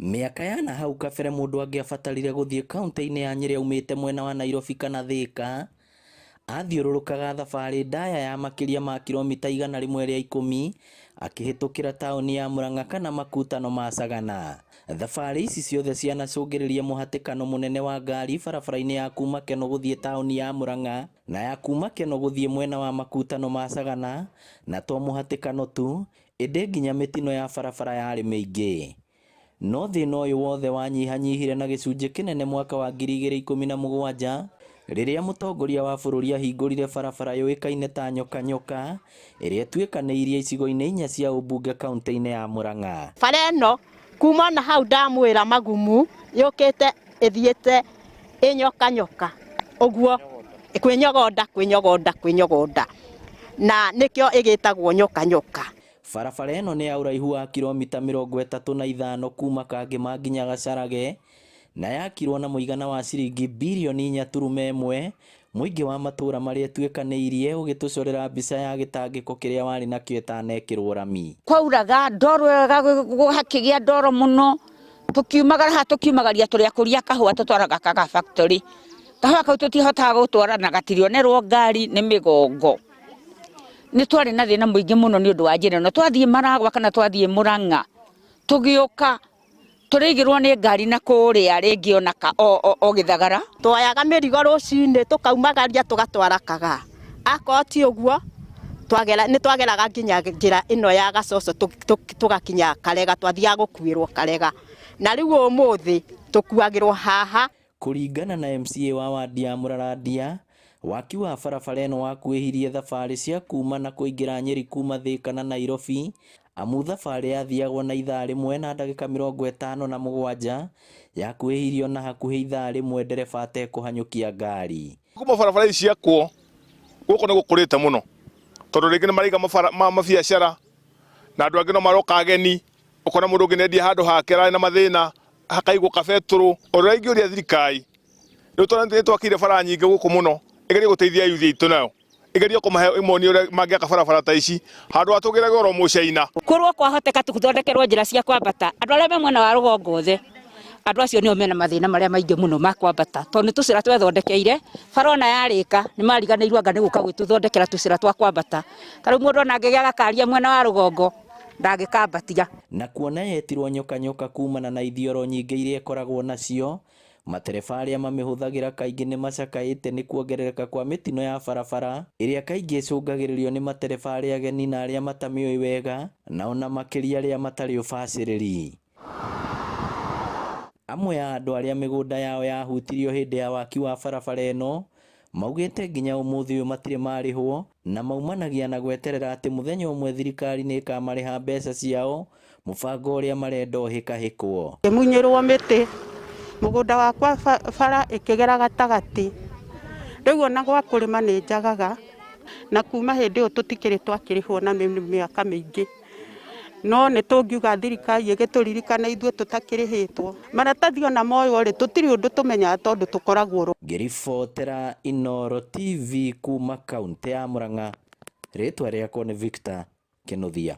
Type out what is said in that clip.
Mĩaka ya na hau kabere mũndũ angĩabatarire gũthiĩ kauntĩ-inĩ ya Nyĩrĩ aumĩte mwena wa Nairobi kana Thĩka, athiũrũrũkaga thabarĩ ndaya ya makĩria ma kiromita 110 akĩhĩtũkĩra taũni ya Murang'a kana makutano ma Sagana. Thabarĩ ici ciothe cianacũngĩrĩria mũhatĩkano mũnene wa ngari barabara-inĩ ya kuma Keno gũthiĩ taũni ya Murang'a na ya kuma Keno gũthiĩ mwena wa makutano ma Sagana, na to mũhatĩkano tu, ĩndĩ nginya mĩtino ya barabara yarĩ mĩingĩ. No thĩna ũyũ wothe wanyihanyihire na gĩcunjĩ kĩnene mwaka wa 2017 rĩrĩa mũtongoria wa bũrũri ahingũrire barabara yũĩkaine ta Nyoka Nyoka ĩrĩa ĩtuĩkanĩirie icigo-inĩ inya cia ũmbunge kaunti-inĩ ya Murang'a. Bara ĩno kuma na hau ndamwĩra magumu yũkĩte ĩthiĩte ĩnyoka nyoka ũguo kwĩnyogonda kwĩnyogonda kwĩnyogonda na nĩkĩo ĩgĩtagwo nyoka nyoka. Barabara ĩno nĩ ya ũraihu wa kiromita 35 kuma Kangĩma nginya Gacharage na yakirwo na mũigana wa ciringi birioni 4.1, mũingĩ wa matũũra marĩa ĩtuĩkanĩirie ũgĩtũcorera mbica ya gĩtangĩko kĩrĩa warĩ nakĩo ĩtanekĩrwo rami. Kwauraga ndoro gũgakĩgĩa ndoro mũno, tũkiumagara haha tũkiumagaria tũrĩ akũria kahũa tũtwaraga kaga factory. Kahũa kau tũtihotaga gũtwara na gatirionerwo ngari nĩ mĩgongo. Nĩ twarĩ na thĩna mũingĩ mũno nĩ ũndũ wa njĩra ĩno. Twathiĩ Maragwa kana twathiĩ Mũrang'a, tũgĩũka tũrĩigĩrwo nĩ ngari na kũrĩa rĩngĩ ona o Gĩthagara. Twoyaga mĩrigo rũcinĩ tũkaumagaria tũgatwara Kagaa. Akorwo ti ũguo nĩ twageraga nginya njĩra ĩno ya Gacoco tũgakinya Karega, twathiaga gũkuĩrwo Karega. Na rĩu ũmũthĩ tũkuagĩrwo haha. Kũringana na MCA wa wandi ya Mũrarandia, waki wa barabara ĩno wakuhĩhirie thabarĩ cia kuma na kũingĩra Nyeri kuma Thĩka na Nairobi, amu thabarĩ yathiagwo na ithaa rĩmwe na ndagĩka 57 yakuhĩhirio na hakuhĩ ithaa rĩmwe ndereba atekũhanyũkia ngari. Kuma barabara ici ciakwo gũkũ nĩ gũkũrĩte mũno tondũ rĩngĩ nĩ maraiga mabiacara na andũ angĩ no maroka ageni, ũkona mũndũ ũngĩ nĩendia handũ hake ararĩ na mathĩna hakaigwo kabetũrũ. Ũrĩa ingĩũria thirikari, rĩu tondũ nĩ twakire bara nyingĩ gũkũ mũno, ĩgerie gũteithia yuthi aitũ nayo, ĩgerie kũmahe ĩmonie ũrĩa mangĩaka barabara ta ici, handũ ha tũgĩrage oro mũcaina. Korwo kwahoteka tũthondekerwo njĩra cia kwambata, andũ arĩa me mwena wa rũgongo othe, andũ acio nĩo mena mathĩna marĩa maingĩ mũno ma kwambata, tondũ nĩ tũcĩra twethondekeire, bara ona yarĩka nĩ mariganĩirwo anga nĩ gũka gwĩtũthondekera tũcĩra twa kwambata. Ta rĩu mũndũ ona angĩgĩa gakari e mwena wa rũgongo, ndangĩkambatia. Na kuona yetirwo nyoka nyoka kumana na ithioro nyingĩ iria ĩkoragwo nacio, matereba arĩa mamĩhũthagĩra kaingĩ nĩ macakaĩte nĩ kuongerereka kwa mĩtino ya barabara ĩrĩa kaingĩ ĩcũngagĩrĩrio nĩ matereba arĩa ageni na arĩa matamĩũĩ wega na ona makĩria arĩa matarĩ ũbacĩrĩri. Amwe a andũ arĩa mĩgũnda yao yahutirio hĩndĩ ya waki wa barabara ĩno maugĩte nginya ũmũthĩ ũyũ matirĩ marĩhwo na maumanagia na gweterera atĩ mũthenya ũmwe thirikari nĩ ĩkamarĩha mbeca ciao mũbango ũrĩa marenda ũhĩkahĩkwo. Ngĩmunyĩrwo mĩtĩ, mũgũnda wakwa bara ĩkĩgera gatagatĩ, rĩu ona gwa kũrĩma nĩ njagaga, na kuma hĩndĩ ĩyo tũtikĩrĩ twakĩrĩhwo na mĩaka mĩingĩ. No nĩ tũngiuga thirikari ĩgĩtũririkane ithuĩ tũtakĩrĩhĩtwo. Maratathi ona moywo rĩ, tũtirĩ ũndũ tũmenyaga tondũ tũkoragwo. Ngĩribotera Inooro TV kuma kauntĩ ya Murang'a, rĩtwa rĩakwa nĩ Victor Kĩnuthia.